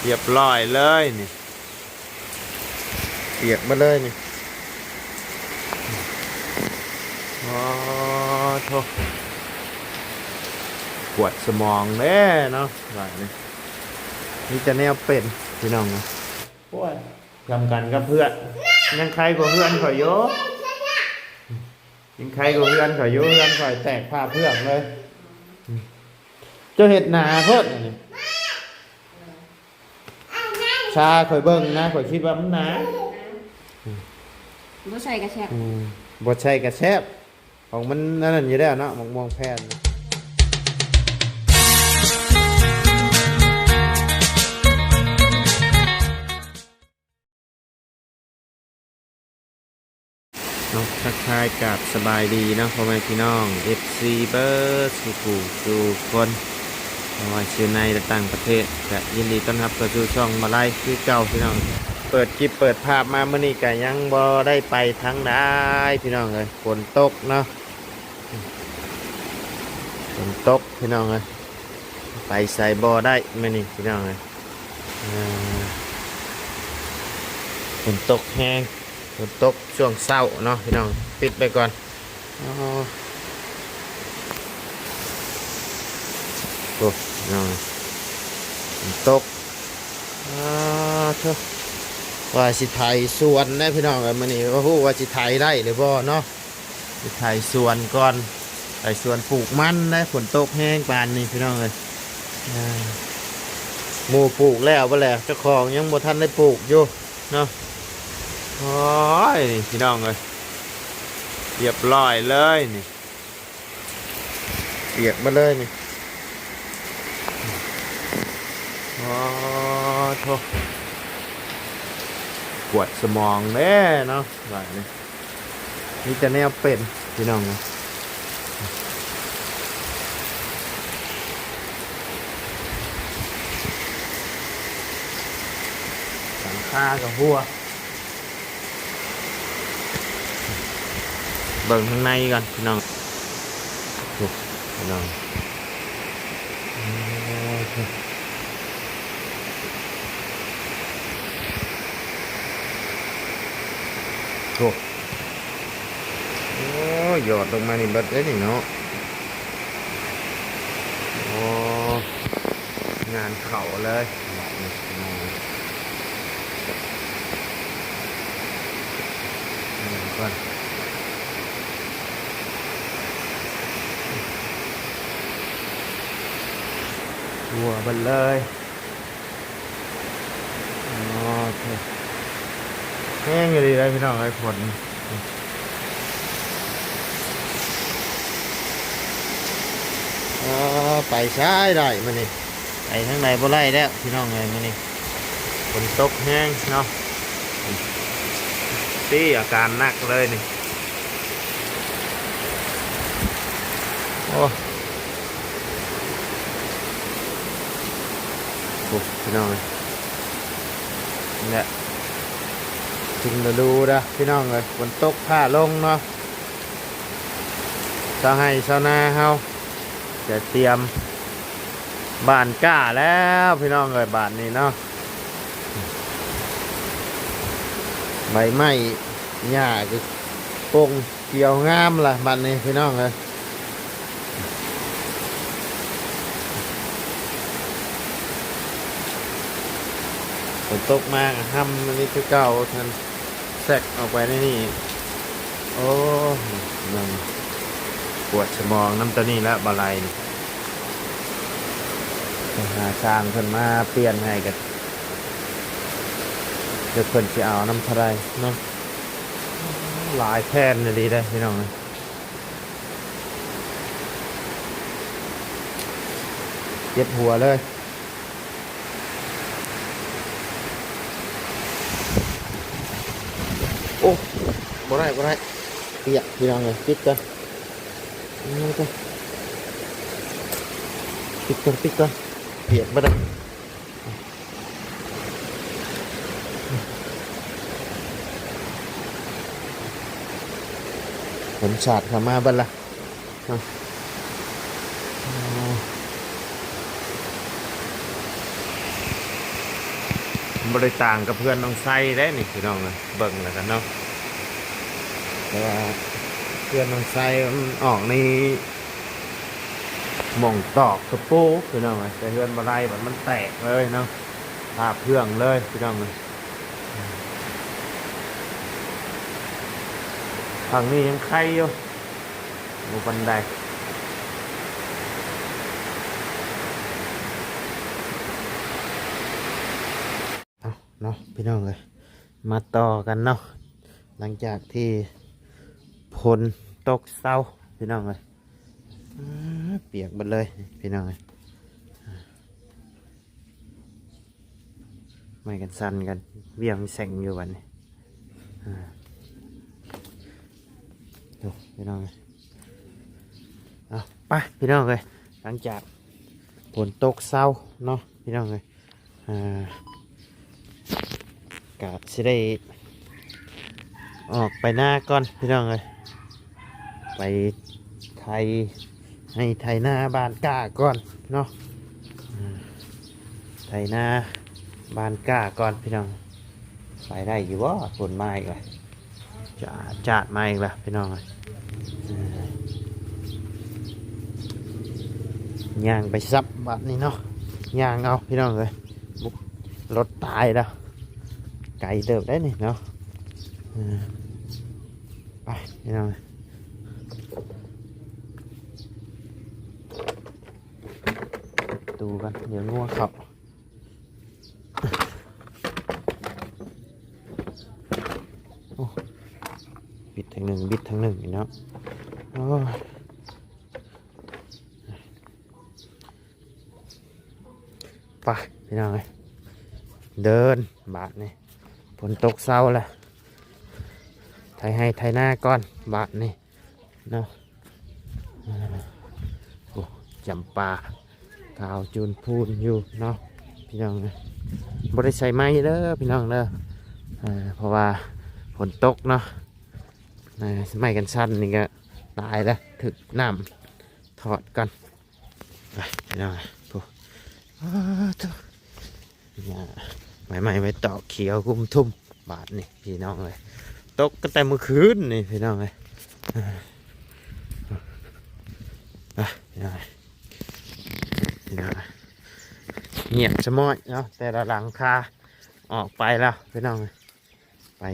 ຮຽບຮ້ອຍເລີຍນີ້ ປຽກໝົດເລີຍນີ້. ໂອ້ໂທ້ ປວດສະໝອງເດ້ເນາະ ບາດນີ້ ມີແຕ່ແນວເປັນ ພີ່ນ້ອງເອີຍ. ໂອ້ຍ ສ່ຳກັນກັບເພື່ອນ ຍັງໄຄກວ່າເຮືອນຂ້ອຍຢູ່ ຍັງໄຄກວ່າເຮືອນຂ້ອຍຢູ່ ເຮືອນຂ້ອຍແຕກພາເພື່ອນເລີຍ. ເຈົ້າເຮັດໜາໂພດອັນນີ້ ຊາຂ້ອຍເບິ່ງນະ ຂ້ອຍຄິດວ່າມັນໜາ. ບໍ່ໃສ່ກະແຊບ ອືມ ບໍ່ໃສ່ກະແຊບ ຂອງມັນອັນນັ້ນຢູ່ແລ້ວເນາະ ໝາກມ່ວງແຜ່ນ. ເນາະ ທັກທາຍກາບສະບາຍດີເນາະ ພໍ່ແມ່ພີ່ນ້ອງ ເອັຟຊີ ເບິດສູ່ຜູ້ສູ່ຄົນ ບໍ່ວ່າຢູ່ໃນ ແລະ ຕ່າງປະເທດ ກະຍິນດີຕ້ອນຮັບເຂົ້າສູ່ຊ່ອງມາໄລຄືເກົ່າ ພີ່ນ້ອງ. ເປີດຄລິບເປີດພາບມາມື້ນີ້ກະຍັງບໍ່ໄດ້ໄປທາງໃດ ພີ່ນ້ອງເອີຍ ຝົນຕົກເນາະ. ຝົນຕົກພີ່ນ້ອງເອີຍ ໄປໃສບໍ່ໄດ້ມື້ນີ້ພີ່ນ້ອງເອີຍ. ເອີ ຝົນຕົກແຮງ ຝົນຕົກຊ່ວງເຊົ້າເນາະພີ່ນ້ອງ ປິດໄວ້ກ່ອນ. ໂອ້ ໂອ້ ພີ່ນ້ອງເອີຍ ຝົນຕົກ ອາ ໂທ້ ວ່າຊິໄຖສວນແດ່ພີ່ນ້ອງເອີຍ ມື້ນີ້ບໍ່ຮູ້ວ່າຊິໄຖໄດ້ຫຼືບໍ່ເນາະ. ໄປໄຖສວນກ່ອນ ໄຖສວນປູກມັນໄດ໋ ຝົນຕົກແຮງປານນີ້ພີ່ນ້ອງເອີຍ. ເອີ ໝູ່ປູກແລ້ວເບິດແລ້ວ ເຈົ້າຂອງຍັງບໍ່ທັນໄດ້ປູກຢູ່ເນາະ. ໂອ້ຍ ພີ່ນ້ອງເອີຍ ຮຽບຮ້ອຍເລີຍນີ້ ປຽກໝົດເລີຍນີ້. ໂອ້ໂທ້ ປວດສະໝອງເດ້ເນາະ ບາດນີ້ ມີແຕ່ແນວເປັນ ພີ່ນ້ອງເອີຍ. ຫຼັງຄາກະຮົ່ວ ເບິ່ງທາງໃນກ່ອນ ພີ່ນ້ອງ. ໂອ້ ພີ່ນ້ອງ ໂອ້ ໂອ້ ໂອ້ ຢອດລົງມານີ້ເບິດເດ້ນີ້ເນາະ. ໂອ້ ງານເຂົ້າເລີຍ ບາດນີ້ພີ່ນ້ອງ ເບິ່ງກ່ອນ ທົ່ວເບິດເລີຍ. ໂອເຄ ແຮງອີ່ຫຼີເດ້ພີ່ນ້ອງເອີຍ ຝົນ ເອີ ໄປໃສໄດ້ມື້ນີ້ ໄປທາງໃດບໍ່ໄດ້ແລ້ວພີ່ນ້ອງເອີຍ ມື້ນີ້ຝົນຕົກແຮງເນາະ. ຕິ ອາການໜັກເລີຍນີ້ ໂອ້ ໂອ້ ພີ່ນ້ອງເອີຍ ນີ້ແຫຼະ ເປັນລະດູເດີພີ່ນ້ອງເອີຍ ຝົນຕົກຟ້າລົງເນາະ. ຊາວໄຮ່ຊາວນາເຮົາກະຕຽມບານກ້າແລ້ວພີ່ນ້ອງເອີຍ ບາດນີ້ເນາະ. ໃບໄມ້ຫຍ້າກະປົ່ງ ຂຽວງາມລະບັດນີ້ພີ່ນ້ອງເອີຍ. ຝົນຕົກມາກະຮ່ຳອັນນີ້ຄືເກົ່າ ທ່ານແຊກອອກໄປໃນນີ້. ໂອ້ ພີ່ນ້ອງ ປວດສະໝອງນຳໂຕນີ້ລະ ບໍ່ໄຫຼນີ້ ໄປຫາຊ່າງເພິ່ນມາປ່ຽນໃຫ້ ກະຈັກເພິ່ນຊິເອົານຳເທົ່າໃດເນາະ. ຫຼາຍແຜ່ນອີ່ຫຼີເດ້ພີ່ນ້ອງ ເຈັບຫົວເລີຍ. ໂອ້ ບໍ່ໄດ້ ບໍ່ໄດ້ ປຽກພີ່ນ້ອງເອີຍ ປິດກ່ອນ ປິດກ່ອນ ປິດກ່ອນ ປຽກເບິດ. ຝົນສາດເຂົ້າມາເບິດລະ. ໂອ້ ໂອ້ ບໍ່ໄດ້ຕ່າງກັບເຮືອນນ້ອງໄຊເດ້ນີ້ພີ່ນ້ອງເອີຍ ເບິ່ງແລ້ວກັນເນາະ ແຕ່ວ່າເຮືອນນ້ອງໄຊມັນອອກນີ້ໝ່ອງຕອກຕະປູພີ່ນ້ອງເອີຍ ແຕ່ເຮືອນບໍ່ໄດ້ບັດມັນແຕກເລີຍເນາະ ພາບເພື່ອງເລີຍພີ່ນ້ອງເອີຍ. ຝັ່ງນີ້ຍັງໄຄຢູ່ ບໍ່ປານໃດ. ເອົາເນາະພີ່ນ້ອງເອີຍ ມາຕໍ່ກັນເນາະ ຫຼັງຈາກທີ່ຝົນຕົກເຊົາພີ່ນ້ອງເອີຍ ອາ ປຽກເບິດເລີຍພີ່ນ້ອງເອີຍ. ໄມ້ກັນສັ່ນກັນວຽງແສງຢູ່ບັດນີ້ ອາ ໂອ້ ພີ່ນ້ອງເອີຍ ເອົາ ໄປພີ່ນ້ອງເອີຍ ຫຼັງຈາກຝົນຕົກເຊົາເນາະພີ່ນ້ອງເອີຍ ອາ ກະຊິໄດ້ອອກໄປນາກ່ອນພີ່ນ້ອງເອີຍ ໄປໄຖໄຮ່ໄຖນາບ້ານກ້າກ່ອນເນາະ ອາ ໄຖນາບ້ານກ້າກ່ອນພີ່ນ້ອງ ໄປໄດ້ຢູ່ບໍ່? ຝົນມາອີກແລ້ວ ຈາດ ຈາດມາອີກແລ້ວພີ່ນ້ອງເອີຍ ເອີ ຍ່າງໄປຊັບບາດນີ້ເນາະ ຍ່າງເອົາພີ່ນ້ອງເອີຍ ບຸກ ລົດຕາຍແລ້ວ ໄກເຕີບໄດ໋ນີ້ເນາະ ເອີ ໄປພີ່ນ້ອງເອີຍ ປະຕູກ່ອນ ດຽວງົວເຂົ້າ. ໂອ້ ບິດທາງໜຶ່ງ ບິດທາງໜຶ່ງນີ້ເນາະ ໂອ້ຍ ໄປພີ່ນ້ອງເອີຍ ເດີນບາດນີ້ ຝົນຕົກເຊົາແລ້ວ ໄຖໄຮ່ໄຖນາກ່ອນບາດນີ້ ເນາະ ໂອ້ ຈຳປາຂາວຈູນພູນຢູ່ເນາະ ພີ່ນ້ອງເອີຍ ບໍ່ໄດ້ໃສ່ໄມ້ເດີພີ່ນ້ອງເດີ ເພາະວ່າຝົນຕົກເນາະ ໄມ້ກັນສັ່ນນີ້ກະຕາຍແລ້ວ ຖືກນ້ຳຖອດກ່ອນ ໄປພີ່ນ້ອງເອີຍ ໂອ້ ອາ ໂທ້ ຫຍ້າໃໝ່ໆ ໄວ້ຕອກຂຽວກຸ້ມທຸ່ມ ບາດນີ້ພີ່ນ້ອງເອີຍ ຕົກຕັ້ງແຕ່ມື້ຄືນນີ້ພີ່ນ້ອງເອີຍ ອ່າ ໄປພີ່ນ້ອງເອີຍ ພີ່ນ້ອງເອີຍ ງຽບສະມ້ອຍເນາະ ແຕ່ລະຫຼັງຄາອອກໄປແລ້ວພີ່ນ້ອງເອີຍ ໄປ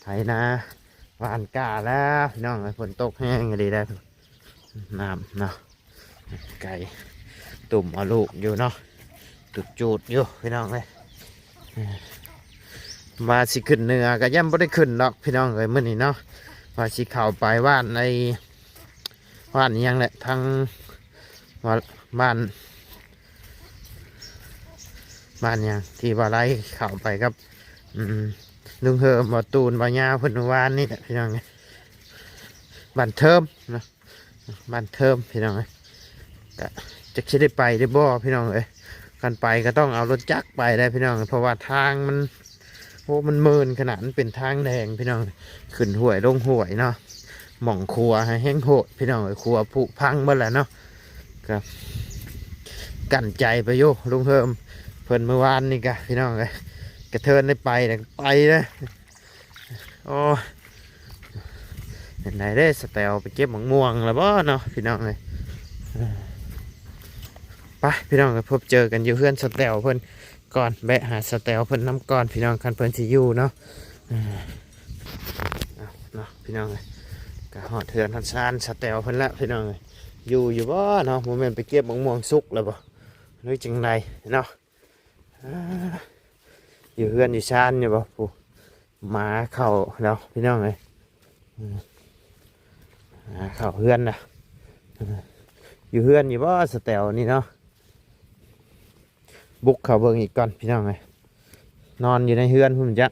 ໄຖນາຫວ່ານກ້າແລ້ວພີ່ນ້ອງເອີຍ ຝົນຕົກແຮງອີ່ຫຼີແລ້ວ ນ້ຳເນາະ ໄກ່ຕຸ້ມເອົາລູກຢູ່ເນາະ ຈຸດໆຢູ່ພີ່ນ້ອງເອີຍ ວ່າຊິຂຶ້ນເໜືອກະຍັງບໍ່ໄດ້ຂຶ້ນດອກພີ່ນ້ອງເອີຍ ມື້ນີ້ເນາະ ວ່າຊິເຂົ້າໄປບ້ານໄອ້ ບ້ານອີ່ຫຍັງແຫຼະ ທາງ ວ່າ ບ້ານ ບ້ານຫຍັງ ທີ່ວ່າໄລ່ເຂົ້າໄປກັບ ອືມ ລຸງເຮີມ ບ່າວຕູນ ບ່າວຍາວເພິ່ນມື້ວານນີ້ແຫຼະພີ່ນ້ອງເອີຍ ບ້ານເທີມເນາະ ບ້ານເທີມພີ່ນ້ອງເອີຍ ກະຈັກຊິໄດ້ໄປຫຼືບໍ່ພີ່ນ້ອງເອີຍ ຄັນໄປກະຕ້ອງເອົາລົດຈັກໄປໄດ໋ພີ່ນ້ອງ ເພາະວ່າທາງມັນ ໂອ້ ມັນເມີນຂະໜາດ ມັນເປັນທາງແດງພີ່ນ້ອງ ຂຶ້ນຫ້ວຍລົງຫ້ວຍເນາະ ໝ່ອງຂົວຫັ້ນແຮງໂຫດພີ່ນ້ອງເອີຍ ຂົວຜຸພັງເບິດແລ້ວເນາະ ກະກັ້ນໃຈໄປຢູ່ ລຸງເຮີມເພິ່ນມື້ວານນີ້ກະພີ່ນ້ອງເອີຍ ກະເທີນໄດ້ໄປແລ້ວກະໄປເດີ ໂອ້ຍ ເປັນໃດເດ້ ສະແຕວໄປເກັບໝາກມ່ວງແລ້ວບໍ່ເນາະ ພີ່ນ້ອງເອີຍ ໄປພີ່ນ້ອງເອີຍ ພົບເຈີກັນຢູ່ເຮືອນສະແຕວເພິ່ນ ກ່ອນ ແວະຫາສະແຕວເພິ່ນນຳກ່ອນພີ່ນ້ອງ ຄັນເພິ່ນຊິຢູ່ເນາະ ເອົາເນາະພີ່ນ້ອງເອີຍ ກະຮອດເຮືອນຮອດຊານສະແຕວເພິ່ນລະພີ່ນ້ອງເອີຍ ຢູ່ຢູ່ບໍ່ເນາະ ບໍ່ແມ່ນໄປເກັບໝາກມ່ວງສຸກແລ້ວບໍ່ ຫຼືຈັ່ງໃດເນາະ ເອີ ຢູ່ເຮືອນຢູ່ຊານຢູ່ບໍ່ ຜູ້ ໝາເຂົ້າແລ້ວພີ່ນ້ອງເອີຍ ເອີ ໝາເຂົ້າເຮືອນລະ ເອີ ຢູ່ເຮືອນຢູ່ບໍ່ສະແຕວນີ້ເນາະ ບຸກເຂົ້າເບິ່ງອີກກ່ອນພີ່ນ້ອງເອີຍ ນອນຢູ່ໃນເຮືອນພຸ້ນຈັກ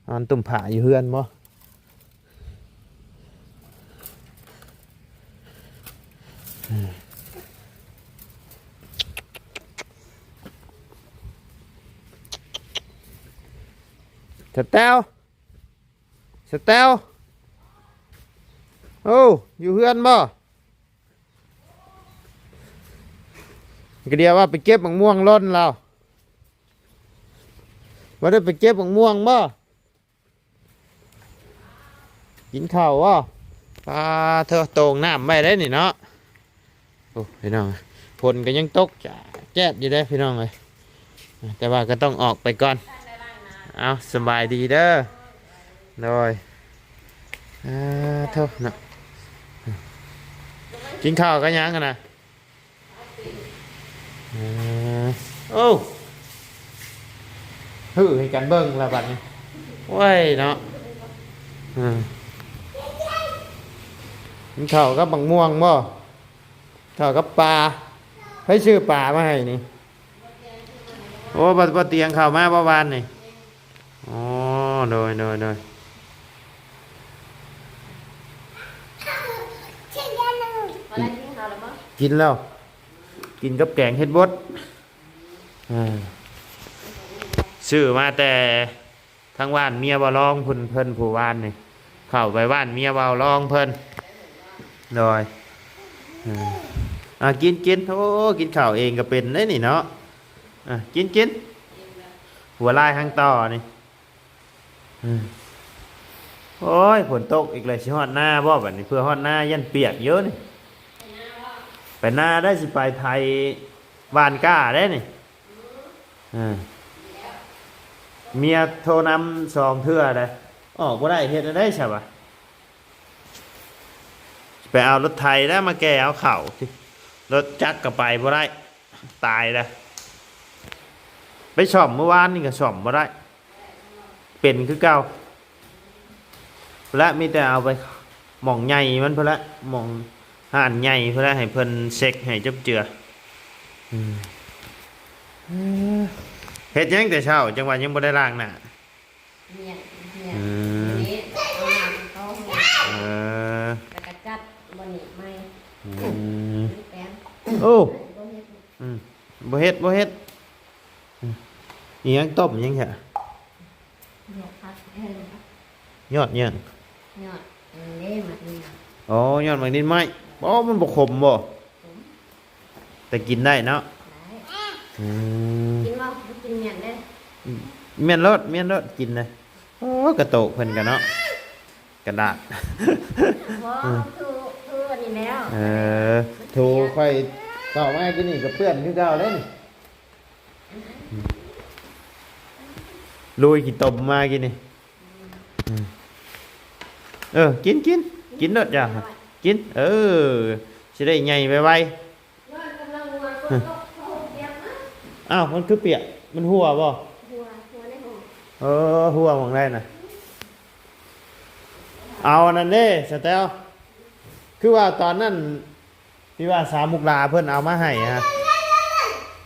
ນອນຕຸ້ມຜ້າຢູ່ເຮືອນບໍ່ ສະແຕວ ສະແຕວ ໂອ້ ຢູ່ເຮືອນບໍ່ ກະດຽວວ່າໄປເກັບໝາກມ່ວງຫຼົ່ນລາວ ບໍ່ໄດ້ໄປເກັບໝາກມ່ວງບໍ່? ກິນເຂົ້າບໍ່? ປາໂທ້ ໂຕ່ງນ້ຳໄວ້ໄດ໋ນີ້ເນາະ. ໂອ້ ພີ່ນ້ອງ ຝົນກໍຍັງຕົກຈາແຈດຢູ່ເດ້ພີ່ນ້ອງເອີຍ, ແຕ່ວ່າກໍຕ້ອງອອກໄປກ່ອນ. ເອົາ ສະບາຍດີເດີ. ໂດຍ ອ່າ ໂທ້ເນາະ ກິນເຂົ້າກັບຫຍັງຫັ້ນນະ? ເອີ ໂອ້ ຮືໃຫ້ກັນເບິ່ງລະບັດນີ້. ໂອ້ຍເນາະ ເອີ ກິນເຂົ້າກັບບັກມ່ວງບໍ່? ເຂົ້າກັບປາ. ໃຜຊື້ປາມາໃຫ້ນີ້? ໂອ້ ບໍ່ ບໍ່ຕຽງເຂົ້າມາບໍ່ວານນີ້? ອໍ ໂດຍ ໂດຍ ໂດຍ. ກິນແລ້ວ ກິນກັບແກງເຫັດບົດ. ເອີ ຊື້ມາແຕ່ທາງບ້ານເມຍບ່າວລອງພຸ້ນ ເພິ່ນຜູ້ວານນີ້ ເຂົ້າໄປບ້ານເມຍບ່າວລອງເພິ່ນ. ໂດຍ ເອີ ອ່າ ກິນ ກິນ. ໂອ້ ກິນເຂົ້າເອງກໍເປັນໄດ໋ນີ້ເນາະ. ອ່າ ກິນ ກິນ. ຫົວລາຍຫາງຕໍ່ນີ້. ອືມ ໂອ້ຍ ຝົນຕົກອີກແລ້ວ ຊິຮອດນາບໍ່ບັດນີ້? ເພື່ອຮອດນາຢ້ານປຽກຢູ່ນີ້. ໄປນາໄດ້ ຊິໄປໄຖຫວ່ານກ້າໄດ້ນີ້. ເອີ ເມຍໂທນຳສອງເທື່ອແລ້ວ ອອກບໍ່ໄດ້ ເຮັດແນວໃດຊະວະ? ໄປເອົາລົດໄຖແລ້ວມາແກ່ເອົາເຂົ້າ ລົດຈັກກໍໄປບໍ່ໄດ້ ຕາຍແລ້ວ. ໄປສ້ອມມື້ວານນີ້ກໍສ້ອມບໍ່ໄດ້ ເປັນຄືເກົ່າ. ແລະ ມີແຕ່ເອົາໄປໝ່ອງໃຫຍ່ມັນພຸ້ນແຫຼະ ໝ່ອງຮ້ານໃຫຍ່ພຸ້ນແຫຼະ ໃຫ້ເພິ່ນເຊັກໃຫ້ຈົບເຈືອ. ອືມ ເຮັດຫຍັງແຕ່ເຊົ້າ ຈັ່ງວ່າຍັງບໍ່ໄດ້ລ້າງໜ້າ? ໝຽນ ໝຽນ ອືມ ນີ້ ເອົານ້ຳເຂົ້າຫ້ອງ ເອີ ແລ້ວກໍຈັດບ່ອນນີ້ໃໝ່. ອືມ ແປງ ໂອ້ ບໍ່ເຮັດ ອືມ ບໍ່ເຮັດ ບໍ່ເຮັດ. ອືມ ອີຫຍັງຕົ້ມຫຍັງແທ້? ຍອດຜັກ ເອີ ຍອດຫຍັງ? ຍອດອັນນີ້ ໝາກນີ້. ອໍ ຍອດໝາກນິນໄມ້. ອໍ ມັນບໍ່ຂົມບໍ່? ຂົມ ແຕ່ກິນໄດ້ເນາະ? ໄດ້. ອືມ ກິນບໍ່? ກິນໝຽນເດ້. ໝຽນໂລດ ໝຽນໂລດ ກິນເດ້. ໂອ້ ກະໂຕກເພິ່ນກະເນາະ ກະດາດ. ບໍ່ ອືມ ຖື ຖືອັນນີ້ແລ້ວ. ເອີ ຖື ຂ້ອຍເຂົ້າມາກິນນີ້ກະເປື້ອນຄືເກົ່າເດ້ນີ້. ລຸຍຂີ້ຕົມມາກິນນີ້. ອືມ ເອີ ກິນ ກິນ ກິນໂລດ ຢ່າ ກິນ ເອີ ຊິໄດ້ໃຫຍ່ໄວໆ. ອ້າວ ມັນຄືປຽກ ມັນຮົ່ວບໍ່? ຮົ່ວ ຮົ່ວໃນຫ້ອງ. ເອີ ຮົ່ວໝ່ອງໃດນະ? ເອົາອັນນັ້ນເດ້ ສະແຕວ ຄືວ່າຕອນນັ້ນ ທີ່ວ່າສາວມຸກດາເພິ່ນເອົາມາໃຫ້ຫັ້ນ. ຕ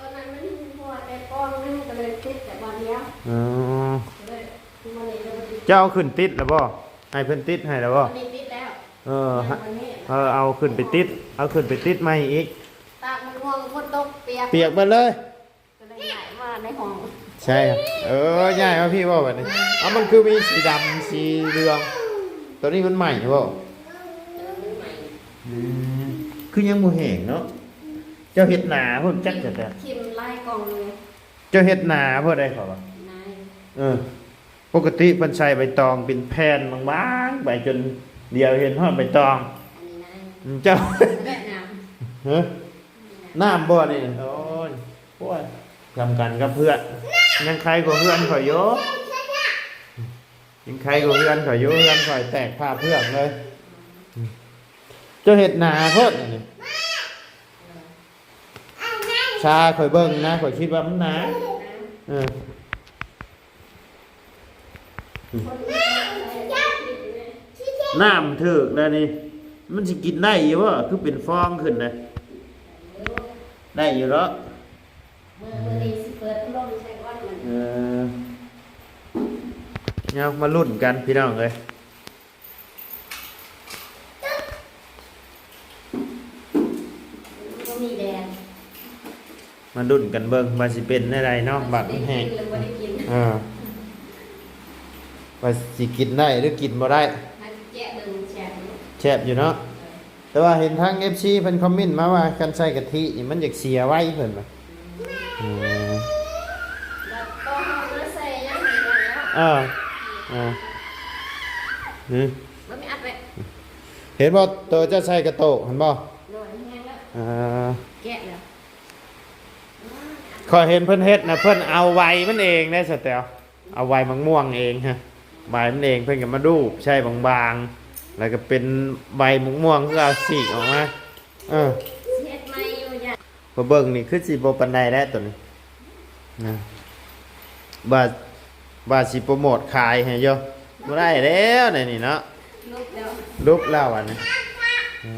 ອນນັ້ນມັນຮົ່ວແຕ່ກ້ອງໜຶ່ງ ກໍເລີຍຕິດແຕ່ບ່ອນດຽວ. ອໍ ກໍເລີຍ ເຈົ້າເອົາຂຶ້ນຕິດແລ້ວບໍ່? ໃຫ້ເພິ່ນຕິດໃຫ້ແລ້ວບໍ່? ອັນນີ້ຕິດແລ້ວ. ເອີ ຍັງບໍ່ແນ່ນະ. ເອີ ເອົາຂຶ້ນໄປຕິດ ເອົາຂຶ້ນໄປຕິດໃໝ່ອີກ. ຕາກໝາກມ່ວງ ຝົນຕົກປຽກ ປຽກເບິດເລີຍ. ກໍເລີຍຍ້າຍມາໃນຫ້ອງ. ໃຊ່ ເອີ ຍ້າຍມາພີ້ບໍ່ບັດນີ້? ເອົ້າ ມັນຄືມີສີດຳ ສີເຫຼືອງ ໂຕນີ້ມັນໃໝ່ບໍ່? ເອີ ມັນໃໝ່. ອືມ ຄືຍັງບໍ່ແຫ້ງເນາະ. ເຈົ້າເຮັດໜາພຸ້ນຈັກ ເຮັດ ຈະແຕ່ ຖິ້ມຫຼາຍກ່ອງເລີຍ. ເຈົ້າເຮັດໜາພຸ້ນໄດ໋ ເຂົາວ່າ ໜາ. ເອີ ປົກກະຕິເພິ່ນໃສ່ໃບຕອງເປັນແຜ່ນບາງໆ ໄປຈົນດຽວເຫັນຮອດໃບຕອງ. ອັນນີ້ນະ. ອືມ ເຈົ້າ ແບບນ້ຳ ຮະ? ນ້ຳບໍ່ນີ້? ໂອ້ຍ ໂອ້ຍ ສ່ຳກັນກັບເພື່ອນ ຍັງໄຄກວ່າເຮືອນຂ້ອຍຢູ່ ຍັງໄຄກວ່າເຮືອນຂ້ອຍຢູ່ ເຮືອນຂ້ອຍແຕກພາເພື່ອນເລີຍ. ເຈົ້າເຮັດໜາໂພດອັນນີ້ ຊາຂ້ອຍເບິ່ງນະ ຂ້ອຍຄິດວ່າມັນໜາ. ເອີ ນ້ຳຖືກແລ້ວນີ້ ມັນຊິກິນໄດ້ຢູ່ບໍ່? ຄືເປັນຟອງຂຶ້ນນະ. ໄດ້ຢູ່ເນາະ. ມື້ ມື້ນີ້ຊິເປີດພັດລົມໃສ່ກ່ອນມັນ. ເອີ ເອົາ ມາລຸ້ນກັນພີ່ນ້ອງເອີຍ. ບໍ່ມີແດດ. ມາລຸ້ນກັນເບິ່ງວ່າຊິເປັນແນວໃດເນາະ ບາດມັນແຫ້ງ. ເອີ ວ່າຊິກິນໄດ້ຫຼືກິນບໍ່ໄດ້. ແຊບຢູ່ເນາະ. ແຕ່ວ່າເຫັນທາງເອັຟຊີເພິ່ນຄອມເມັນມາວ່າ ຄັນໃສ່ກະທິນີ້ມັນຢາກເສຍໄວເພິ່ນວ່າ. ອືມ ແລ້ວກໍເຮົາມາໃສ່ຫຍັງໃຫ້ ເອີ ເອີ ຫື ບໍ່ມີອັດໄວ້ ເຫັນບໍ່? ໂຕເຈົ້າໃສ່ກະໂຕກ ເຫັນບໍ່? ໂດຍ ແຫ້ງແລ້ວ ເອີ ແກະແລ້ວ ຂ້ອຍເຫັນເພິ່ນເຮັດນະ ເພິ່ນເອົາໃບມັນເອງເດ້ ສະແຕວ ເອົາໃບໝາກມ່ວງເອງຮະ ໃບມັນເອງ ເພິ່ນກໍມາລູບໃສ່ບາງໆ ແລ້ວກໍເປັນໃບໝາກມ່ວງ ຄືເອົາສີກອອກມາ ເອີ ຊິເຮັດໃໝ່ຢູ່ ຢ້ານ ມາເບິ່ງນີ້ຄືຊິບໍ່ປານໃດແລ້ວໂຕນີ້ນະ ວ່າ ວ່າຊິໂປຣໂມດຂາຍໃຫ້ຢູ່ ບໍ່ໄດ້ແລ້ວໃນນີ້ເນາະ ຫຼຸດແລ້ວ ຫຼຸດແລ້ວອັນນີ້ ເອີ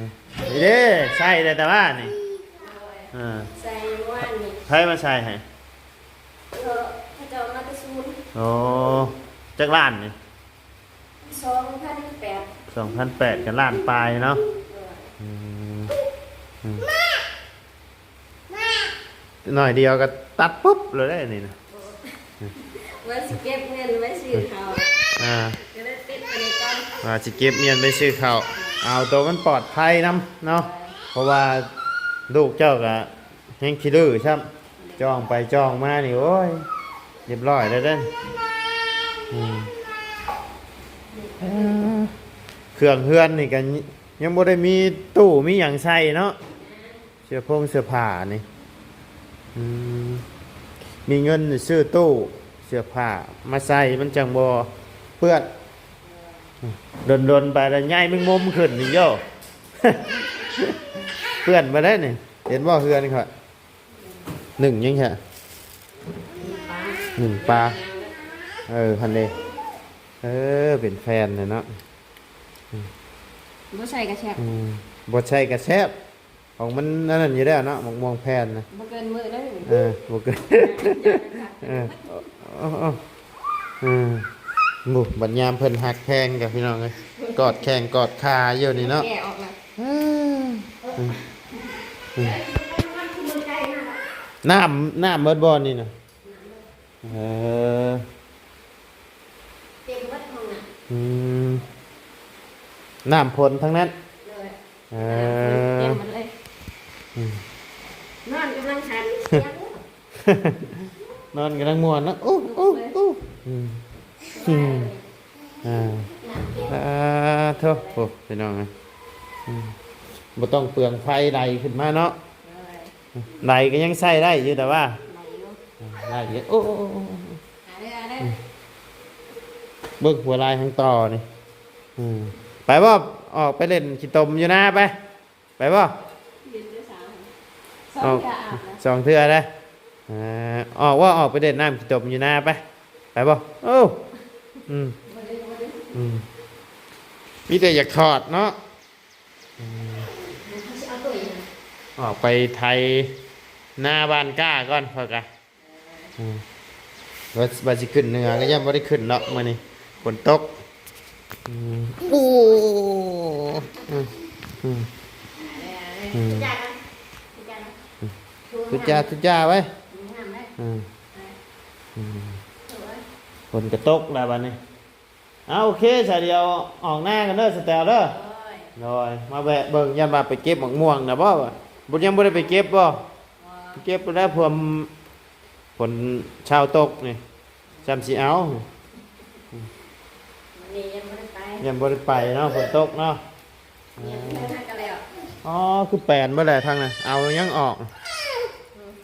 ນີ້ເດ້ ໃສ່ໄດ້ແຕ່ວ່ານີ້ ເອີ ໃສ່ວານນີ້ ໃຜມາໃສ່ໃຫ້? ເອີ ເຂົາເຈົ້າມາແຕ່ສູນ ໂອ້ ຈັກລ້ານນີ້? ສອງພັນແປດ ສອງພັນແປດ ກໍລ້ານປາຍເນາະ ເອີ ອືມ ອືມ ໜ້ອຍດຽວກໍຕັດປຸບເລີຍເດ້ນີ້ນະ ວ່າຊິເກັບເງິນໄວ້ຊື້ເຂົ້າ ອ່າ ກໍເລີຍຕິດໄປນີ້ກ່ອນ ວ່າຊິເກັບເງິນໄປຊື້ເຂົ້າ ເອົາໂຕມັນປອດໄພນຳເນາະ ເອີ ເພາະວ່າລູກເຈົ້າກໍແຮງຂີ້ດື້ຊ້ຳ ຈ້ອງໄປຈ້ອງມານີ້ ໂອ້ຍ ຮຽບຮ້ອຍແລ້ວເດ້ ອືມ ເອີ ເຄື່ອງເຮືອນນີ້ກໍຍັງບໍ່ໄດ້ມີຕູ້ມີຫຍັງໃສ່ເນາະ ເສື້ອຜົງເສື້ອຜ້ານີ້ ອືມ ມີເງິນຊື້ຕູ້ເສື້ອຜ້າມາໃສ່ ມັນຈັ່ງບໍ່ເປື້ອນ ດົນໆໄປແລ້ວໃຍແມງມຸມຂຶ້ນນີ້ໂຢ ເປື້ອນໄປແລ້ວນີ້ ເຫັນບໍ່ເຮືອນຂ້ອຍ? ໜຶ້ງຫຍັງແທ້? ໜຶ້ງປາ ເອີ ຫັ້ນເດ້ ເອີ ເປັນແຜ່ນແຫຼະເນາະ ບໍ່ໃສ່ກະແຊບ ອືມ ບໍ່ໃສ່ກະແຊບ ຂອງມັນອັນນັ້ນຢູ່ແລ້ວເນາະ ໝາກມ່ວງແຜ່ນນະ ບໍ່ເກີນມື້ເດ້ ເອີ ບໍ່ເກີນ ເອີ ເອີ ເອີ ເອີ ໂອ້ ບັດຍາມເພິ່ນຮັກແພງກັນ ພີ່ນ້ອງເອີຍ ກອດແຂ້ງກອດຂາຢູ່ນີ້ເນາະ ແກະອອກລະ ເອີ ເອີ ເອີ ນ້ຳ ນ້ຳເບິດບໍ່ນີ້ນະ? ເອີ ເຕັມເບິດຫ້ອງນ້ຳ ອືມ ນ້ຳຝົນທັງນັ້ນ ໂດຍ ເອີ ນ້ຳຝົນເຕັມເບິດເລີຍ ອືມ ນອນກຳລັງສັນ ນອນກຳລັງມ່ວນເນາະ ໂອ້ ໂອ້ ໂອ້ ອືມ ອືມ ອ່າ ສາທຸ ໂອ້ ພີ່ນ້ອງເອີຍ ອືມ ບໍ່ຕ້ອງເປືອງໄຟໄຫຼຂຶ້ນມາເນາະ ໂດຍ ໄຫຼກໍຍັງໃຊ້ໄດ້ຢູ່ ແຕ່ວ່າ ໄຫຼຢູ່ ໄດ້ຢູ່ ໂອ້ ໂອ້ ໂອ້ ໂອ້ ອືມ ເບິ່ງຫົວລາຍຫາງຕໍ່ນີ້ ອືມ ໄປບໍ່? ອອກໄປຫຼິ້ນຂີ້ຕົມຢູ່ນາໄປ ໄປບໍ່? ເຫັນແຕ່ສາວ ສອງເທື່ອອາບນະ ສອງເທື່ອນະ ເອີ ອອກບໍ່? ອອກໄປຫຼິ້ນນ້ຳຂີ້ຕົມຢູ່ນາໄປ ໄປບໍ່? ໂອ້ ອືມ ບໍ່ໄດ້ ບໍ່ໄດ້ ອືມ ມີແຕ່ຢາກຖອດເນາະ ອືມ ເຮົາຊິເອົາໂຕອີຫຍັງ? ອອກໄປໄຖນາບ້ານກ້າກ່ອນ ຂ້ອຍກະ ອືມ ວ່າ ວ່າຊິຂຶ້ນເໜືອກໍຍັງບໍ່ໄດ້ຂຶ້ນເນາະ ມື້ນີ້ຝົນຕົກ ອືມ ໂອ້ ອືມ ອືມ ອືມ ທຸຈ້າ ທຸຈ້າໄວ້ ອືມ ອືມ ຝົນກໍຕົກແລ້ວບັດນີ້. ເອົາ ໂອເຄ ສາຍດຽວອອກໜ້າກັນເດີ ສະແຕວເດີ ໂດຍ ໂດຍ ມາແວະເບິ່ງ ຢ້ານວ່າໄປເກັບໝາກມ່ວງນະບໍ່ ບໍ່ ຍັງບໍ່ໄດ້ໄປເກັບບໍ່ ເກັບແລ້ວ ພວມຝົນເຊົ້າຕົກນີ້ ຊ່ຳຊິເອົາ ມື້ນີ້ຍັງບໍ່ໄດ້ໄປ ຍັງບໍ່ໄດ້ໄປເນາະ ຝົນຕົກເນາະ ເອີ ອໍ ຄືແປນເບິດແຫຼະທາງນັ້ນ ເອົາຫຍັງອອກ ອືມ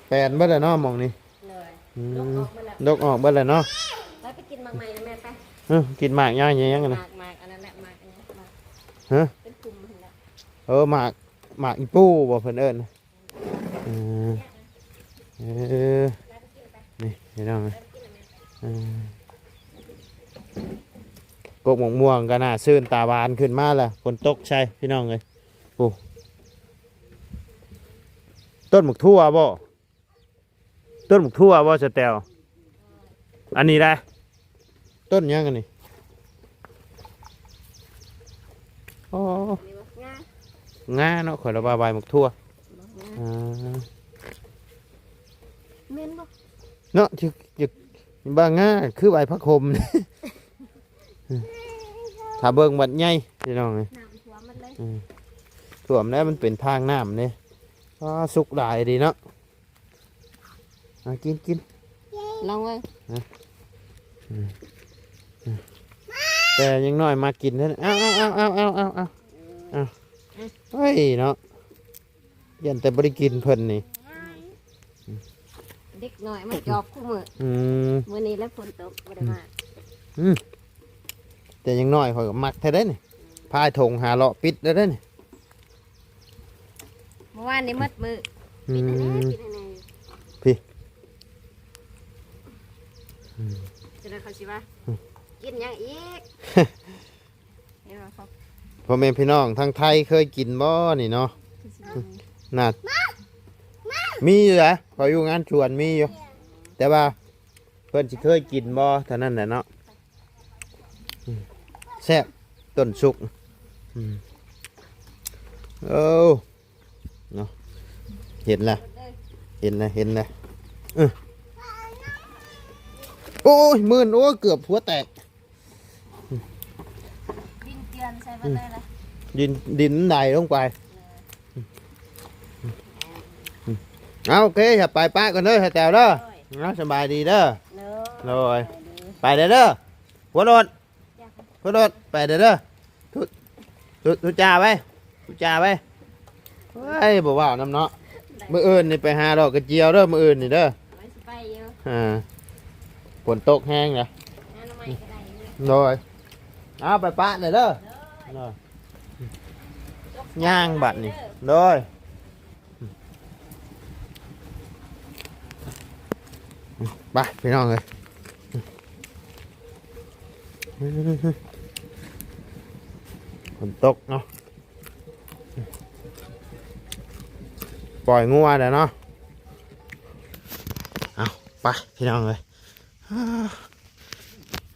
ແປນເບິດແຫຼະເນາະ ໝ່ອງນີ້ ໂດຍ ອືມ ດົກອອກເບິດແລ້ວ ດົກອອກເບິດແລ້ວເນາະ ແລ້ວໄປກິນໝາກໃໝ່ແມ່ໄປ ເອີ ກິນໝາກຫຍັງຫຍັງນະ ໝາກ ໝາກອັນນັ້ນແຫຼະ ໝາກອັນນີ້ ໝາກ ຮະ ເປັນກຸ່ມຫັ້ນແຫຼະ ເອີ ໝາກ ໝາກອີປູ່ບໍ່ເພິ່ນເອີ້ນ ເອີ ເອີ ນີ້ພີ່ນ້ອງ ເອີ ກົກໝາກມ່ວງກໍໜ້າຊື່ນຕາຫວານຂຶ້ນມາແລ້ວ ຝົນຕົກໃສ່ພີ່ນ້ອງເອີຍ ໂອ້ ຕົ້ນໝາກຖົ່ວບໍ່? ຕົ້ນໝາກຖົ່ວບໍ່ສະແຕວ? ອັນນີ້ແຫຼະ ຕົ້ນຫຍັງອັນນີ້? ອໍ ງາ ງາເນາະ ຂ້ອຍລະວ່າໃບໝາກຖົ່ວ ບໍ່ ງາ ອ່າ ແມ່ນບໍ່? ເນາະ ຈະ ຈະວ່າງາ ຄືໃບຜັກໂຂມ ຖ້າເບິ່ງບັດໃຫຍ່ພີ່ນ້ອງເອີຍ ນ້ຳຖ້ວມໝົດເລີຍ ອືມ ຖ້ວມແລ້ວ ມັນເປັນທາງນ້ຳເດ້ ອ້າ ສຸກຫຼາຍດີເນາະ. ອ່ະ ກິນ ກິນ ລອງເບິ່ງ ອືມ ອືມ ແຕ່ຍັງນ້ອຍມາກິນເດ້. ເອົາ ເອົາ ເອົາ ເອົາ ເອົາ ເອົາ ເອົາ ເອີຍເນາະ ຢ້ານແຕ່ບໍ່ໄດ້ກິນເພິ່ນນີ້. ເດັກນ້ອຍມາຈອບຄູ່ມື້. ອືມ ມື້ນີ້ແຫຼະຝົນຕົກບໍ່ໄດ້ມາ. ອືມ ແຕ່ຍັງນ້ອຍຂ້ອຍກໍມັກແທ້ເດ້ນີ້ ພາຍຖົງຫາເລາະປິດແລ້ວເດ້ນີ້. ເມື່ອວານນີ້ໝົດມື້. ອືມ ປິດແນ່ໆ ປິດແນ່ໆ ພີ້. ອືມ ຈັ່ງໃດເຂົາຊິວ່າ ອືມ ກິນຫຍັງອີກ? ເຫັນບໍ່ ພໍ່ແມ່ພີ່ນ້ອງທາງໄທເຄີຍກິນບໍ່ນີ້ເນາະ? ນັ້ນ ມີຢູ່ນະ ເຂົາຢູ່ງານສວນມີຢູ່ ແຕ່ວ່າເພິ່ນຊິເຄີຍກິນບໍ່ເທົ່ານັ້ນແຫຼະເນາະ. ອືມ ແຊບ ຕົ້ນສຸກ. ອືມ ເອີ ເນາະ ເຫັນລະ ເຫັນລະ ເຫັນລະ. ເອີ ໂອ້ຍ ມື່ນ ໂອ້ຍ ເກືອບຫົວແຕກ. ດິນເຈື່ອນໃສ່ໝົດເລີຍລະ ດິນ ດິນໄຫຼລົງໄປ. ເອີ ເອົາ ໂອເຄ ໄປປະກັນເດີ ສາວແຕວເດີ. ໂດຍ ເອົາ ສະບາຍດີເດີ. ໂດຍ ໂດຍ ສະບາຍດີ ໄປເດີ ເດີ ຫົວໂດດ ຫົວໂດດ ໄປເດີ ເດີ. ທຸ ທຸ ທຸຈ້າໄວ້ ທຸຈ້າໄວ້. ເອີຍ ບໍ່ເວົ້ານຳເນາະ. ມື້ອື່ນນີ້ໄປຫາດອກກະຈຽວເດີ ມື້ອື່ນນີ້ເດີ. ວ່າຊິໄປຢູ່ ອ່າ ຝົນຕົກແຮງເດີ. ຫາໜໍ່ໄມ້ກໍໄດ້ຢູ່. ໂດຍ ເອົາ ໄປປະເດີ ເດີ. ໂດຍ ໂດຍ ຍ່າງບັດນີ້ ໂດຍ. ໄປພີ່ນ້ອງເອີຍ ຝົນຕົກເນາະ ປ່ອຍງົວແລ້ວເນາະ. ເອົາ ໄປພີ່ນ້ອງເອີຍ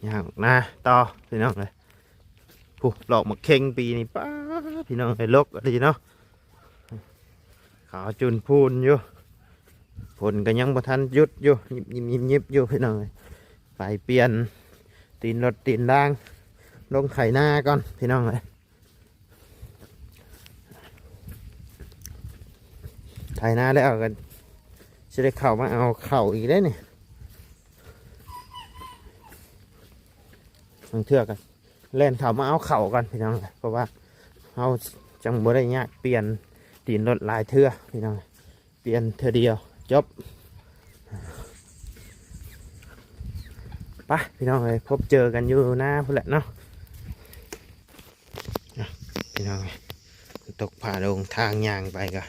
ຍ່າງນາຕໍ່ພີ່ນ້ອງເອີຍ. ຜູ້ ດອກໝາກເຂັງປີນີ້ ປ້າ ພີ່ນ້ອງເອີຍ ລົກອີ່ຫຼີເນາະ ຂາວຈຸນພູນຢູ່. ຝົນກໍຍັງບໍ່ທັນຢຸດຢູ່ ຍິບໆໆໆຢູ່ພີ່ນ້ອງເອີຍ. ໄປປ່ຽນຕີນລົດຕີນລາງ ລົງໄຖນາກ່ອນພີ່ນ້ອງເອີຍ. ໄຖນາແລ້ວກໍຊິໄດ້ເຂົ້າມາເອົາເຂົ້າອີກເດ້ນີ້ ບາງເທື່ອກໍ ແລ່ນເຂົ້າມາເອົາເຂົ້າກ່ອນພີ່ນ້ອງ ເພາະວ່າເຮົາຈັ່ງບໍ່ໄດ້ຍາກປ່ຽນຕີນລົດຫຼາຍເທື່ອພີ່ນ້ອງ ປ່ຽນເທື່ອດຽວຈົບ. ໄປພີ່ນ້ອງເອີຍ ພົບເຈີກັນຢູ່ນາພຸ້ນແຫຼະເນາະ. ອ່ະ ພີ່ນ້ອງເອີຍ ຕົກຟ້າລົງ ທາງຍ່າງໄປກໍ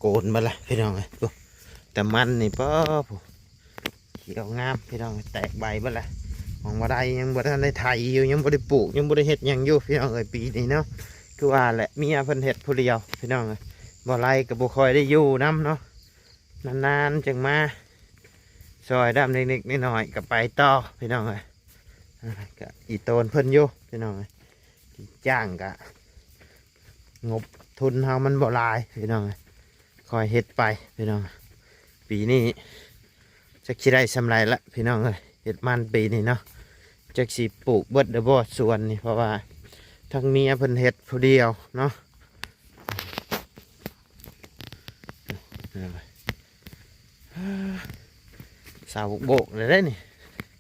ໂກນເບິດລະພີ່ນ້ອງເອີຍ. ໂອ້ ແຕ່ມັນນີ້ ປ້າ ຜູ້ ຂຽວງາມພີ່ນ້ອງ ແຕກໃບເບິດລະ ຫວ່າງບໍ່ໄດ້ ຍັງບໍ່ທັນໄດ້ໄຖຢູ່ ຍັງບໍ່ໄດ້ປູກ ຍັງບໍ່ໄດ້ເຮັດຫຍັງຢູ່ພີ່ນ້ອງເອີຍ. ປີນີ້ເນາະ ຄືວ່າແຫຼະ ເມຍເພິ່ນເຮັດຜູ້ດຽວພີ່ນ້ອງເອີຍ ບໍ່ໄລ່ກໍບໍ່ຄ່ອຍໄດ້ຢູ່ນຳເນາະ ນານໆຈຶ່ງມາຊ່ອຍດຳເລັກໆນ້ອຍໆ ກໍໄປຕໍ່ພີ່ນ້ອງເອີຍ. ອ່າ ກໍອີ່ໂຕນເພິ່ນຢູ່ພີ່ນ້ອງເອີຍ ຈ້າງກະ ງົບທຶນເຮົາມັນບໍ່ຫຼາຍພີ່ນ້ອງເອີຍ ຄ່ອຍເຮັດໄປພີ່ນ້ອງ. ປີນີ້ຈັກຊິໄດ້ສ່ຳໃດລະພີ່ນ້ອງເອີຍ ເຮັດມັນປີນີ້ເນາະ ຈັກຊິປູກເບິດຫຼືບໍ່ສວນນີ້ ເພາະວ່າທັງເມຍເພິ່ນເຮັດຜູ້ດຽວເນາະ. ຊາວໂບກໆເລີຍເດ້ນີ້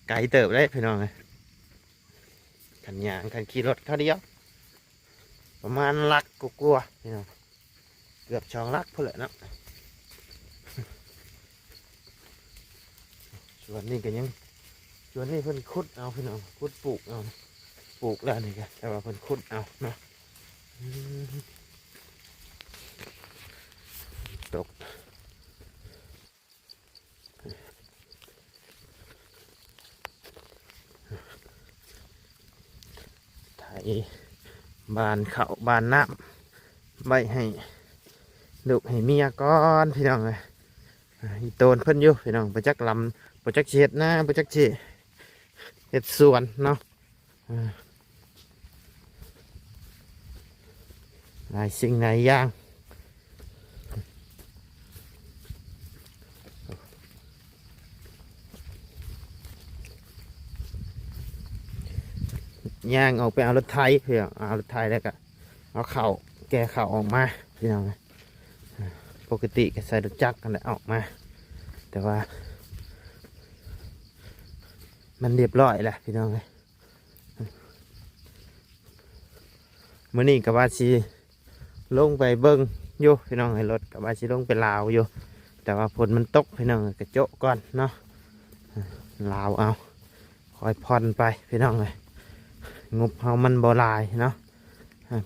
ໄກເຕີບເດ້ພີ່ນ້ອງເອີຍ. ຄັນຍ່າງ ຄັນຂີ່ລົດຄາວດຽວ ປະມານຫຼັກກວ່າໆ ພີ່ນ້ອງ ເກືອບສອງຫຼັກພຸ້ນແຫຼະເນາະ. ສວນນີ້ກໍຍັງ ສວນນີ້ເພິ່ນຂຸດເອົາພີ່ນ້ອງ ຂຸດປູກເອົາ ປູກແລ້ວນີ້ກໍ ແຕ່ວ່າເພິ່ນຂຸດເອົາເນາະ. ອືມ ຕົກ ໄຖບານເຂົ້າບານນ້ຳໄວ້ໃຫ້ລູກໃຫ້ເມຍກ່ອນພີ່ນ້ອງເອີຍ. ອີ່ໂຕນເພິ່ນຢູ່ພີ່ນ້ອງ ບໍ່ຈັກລຳ ບໍ່ຈັກຊິເຮັດນາ ບໍ່ຈັກຊິເຮັດສວນເນາະ. ອ່າ ຫຼາຍສິ່ງຫຼາຍຢ່າງ ຍ່າງອອກໄປເອົາລົດໄຖ ເພື່ອເອົາລົດໄຖ ແລ້ວກໍເອົາເຂົ້າ ແກ່ເຂົ້າອອກມາ ພີ່ນ້ອງເອີຍ. ປົກກະຕິກໍໃຊ້ລົດຈັກຫັ້ນແຫຼະອອກມາ ແຕ່ວ່າມັນຮຽບຮ້ອຍແລ້ວ ພີ່ນ້ອງເອີຍ. ມື້ນີ້ກໍວ່າຊິລົງໄປເບິ່ງຢູ່ພີ່ນ້ອງເອີຍ ລົດກໍວ່າຊິລົງໄປລາວຢູ່ ແຕ່ວ່າຝົນມັນຕົກພີ່ນ້ອງເອີຍ ກໍໂຈະກ່ອນເນາະ ລາວເອົາ ຄ່ອຍຜ່ອນໄປພີ່ນ້ອງເອີຍ ງົບເຮົາມັນບໍ່ຫຼາຍເນາະ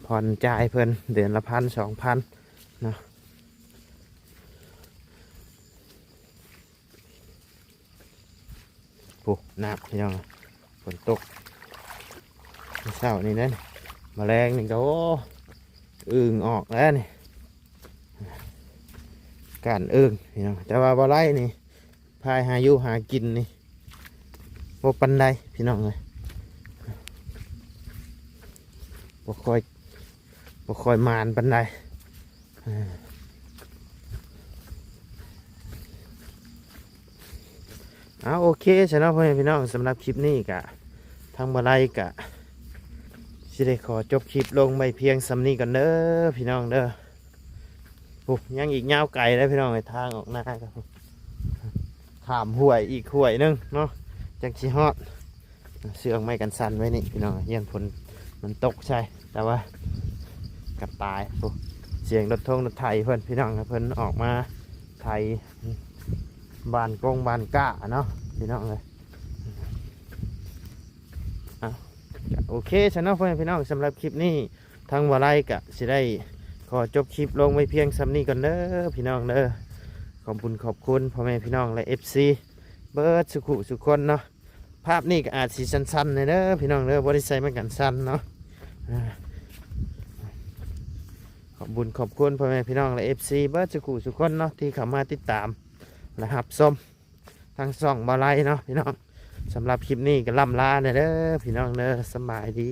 ຜ່ອນຈ່າຍເພິ່ນເດືອນລະພັນສອງພັນເນາະ ໂອ້ ນ້ຳພີ່ນ້ອງ ຝົນຕົກ ເຊົ້ານີ້ນັ້ນ ມາແລງນີ້ກໍ ໂອ້ ອຶ່ງອອກແລ້ວນີ້ ກ້ານອຶ່ງພີ່ນ້ອງ ແຕ່ວ່າບໍ່ໄດ້ນີ້ ພາຍຫາຢູ່ຫາກິນນີ້ ບໍ່ປານໃດພີ່ນ້ອງເອີຍ ບໍ່ຄ່ອຍ ບໍ່ຄ່ອຍໝານປານໃດ ເອົາ ໂອເຄຊະເນາະ ພໍ່ແມ່ພີ່ນ້ອງ ສຳລັບຄລິບນີ້ກະ ທາງບໍ່ໄລກະ ຊິໄດ້ຂໍຈົບຄລິບລົງໄວ້ພຽງສ່ຳນີ້ກ່ອນເດີ ພີ່ນ້ອງເດີ ໂອ້ ຍັງອີກຍາວໄກເດີພີ່ນ້ອງເອີຍ ທາງອອກນາກໍ ຂ້າມຫ້ວຍອີກຫ້ວຍໜຶ່ງເນາະ ຈັ່ງຊິຮອດ ເຊື່ອງໄມ້ກັນສັ່ນໄວ້ນີ້ພີ່ນ້ອງ ຢ້ານຝົນມັນຕົກໃສ່ ແຕ່ວ່າກໍຕາຍ ໂອ້ ສຽງລົດທົງລົດໄຖເພິ່ນພີ່ນ້ອງ ເພິ່ນອອກມາໄຖບ້ານກົງບ້ານກ້າເນາະ ພີ່ນ້ອງເອີຍ ເອົາ ກໍໂອເຄຊະເນາະ ພໍ່ແມ່ພີ່ນ້ອງ ສຳລັບຄລິບນີ້ ທາງບໍ່ໄລກະຊິໄດ້ຂໍຈົບຄລິບລົງໄວ້ພຽງສ່ຳນີ້ກ່ອນເດີ ພີ່ນ້ອງເດີ ຂອບບຸນຂອບຄຸນພໍ່ແມ່ພີ່ນ້ອງ ແລະ ເອັຟຊີ ເບິດສູ່ຜູ້ສູ່ຄົນເນາະ ພາບນີ້ກໍອາດຊິສັ້ນໆແດ່ເດີພີ່ນ້ອງເດີ ບໍ່ໄດ້ໃສ່ໄມ້ກັນສັ່ນເນາະ ອາ ຂອບບຸນຂອບຄຸນພໍ່ແມ່ພີ່ນ້ອງ ແລະ ເອັຟຊີ ເບິດສູ່ຜູ້ສູ່ຄົນເນາະ ທີ່ເຂົ້າມາຕິດຕາມ ແລະ ຮັບຊົມທາງຊ່ອງບໍ່ໄລເນາະ ພີ່ນ້ອງ ສຳລັບຄລິບນີ້ກໍລ່ຳລາແດ່ເດີ ພີ່ນ້ອງເດີ ສະບາຍດີ.